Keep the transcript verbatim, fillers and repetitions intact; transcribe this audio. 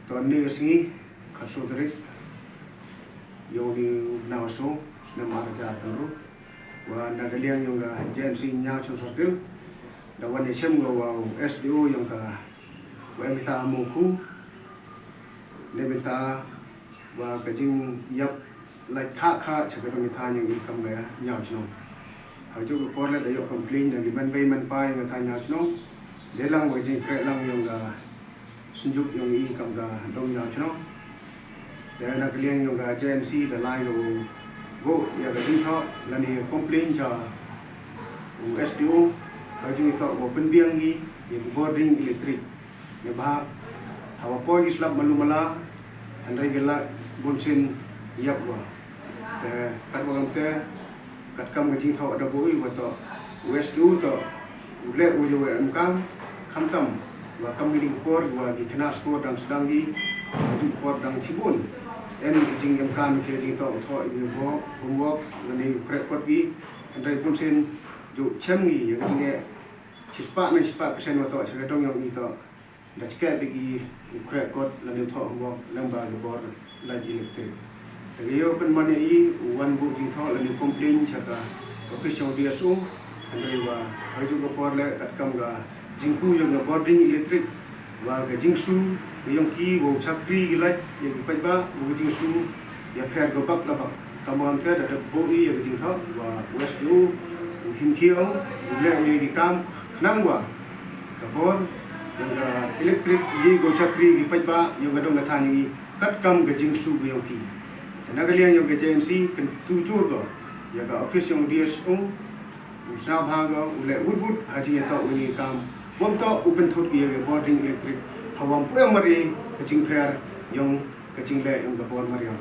Toh ynne ka sngi, khatsoo tarik, yong uni u bnai wa soo, snem ar hajar khatynru, wa na ka liang yong ka J N C Ñiawchno Circle, da wan yachem ko wa u S D O yong ka, wa em bynta ha Mawkhu, neibynta wa ka jingyap lait khah khah cha ka dong ka thaiñ yong i kam ka Ñiawchno. Hajooh ka por leh da yoh complain na ki manbei manpa yong ka thaiñ Ñiawchno, deilang wa ka jingkrehlang yong ka synjuk yong i kam ka dong Ñiawchno. Te na ka liang yong ka J N C da lai ko wow booh ya ka jingthoh lane complain cha u S D O, ha ka jingtoh wow pynbiang ki ya ka bording electric. Neibhah hawa poi ki slap malu mala, hynrei ki lait bunsien yap ko. Te katwa kamtæ, katkam ka jingthoh da booh i wa toh, u S D O toh u leh u ya wa emkaam, khamtam wa kam kini ki por wa ki khynnah skur dang sdang ki, wa jooh ki por dang chiboon em ki jingemkaam, ki jingtoh u thoh i homework, homework lane u khreh kot ki, hynrei bunsien jooh chem ki ya ka jingeh chispah na chispah percent wa toh cha ka dong yong i toh da chkeh bha ki u khreh kot lane u thoh homework lyngba ka bor lait electric. Te ka yow pynman ya i u wan booh jingthoh lane complain cha ka office yong D S O, hynrei wa hajooh ka por leh katkam ka jingku yong ka bording electric wa ka jingsu ka yong ki wow chakri ki lait ya ki paidbah, wa ka jingsu ya pher ka bak la bak. Kamwa kamtæ da dep booh i ya ka jingthoh wa u S D O u him khia u, u leh u ya ki kaam khnang wa ka bor yong ka electric ye ko chakri ki paidbah yong ka dong ka thaiñ yong i katkam ka jingsu ka yong ki. Te na ka liang yong ka J N C kyntu joor ko ya ka office yong D S O u sñiawbha ko u leh wut wut ha jingyatoh wa ini i kaam, wym toh u pynthut ki ya ka bording electric hawa ym pu em mar i ka jingpher yong ka jingleh yong ka bor mariang.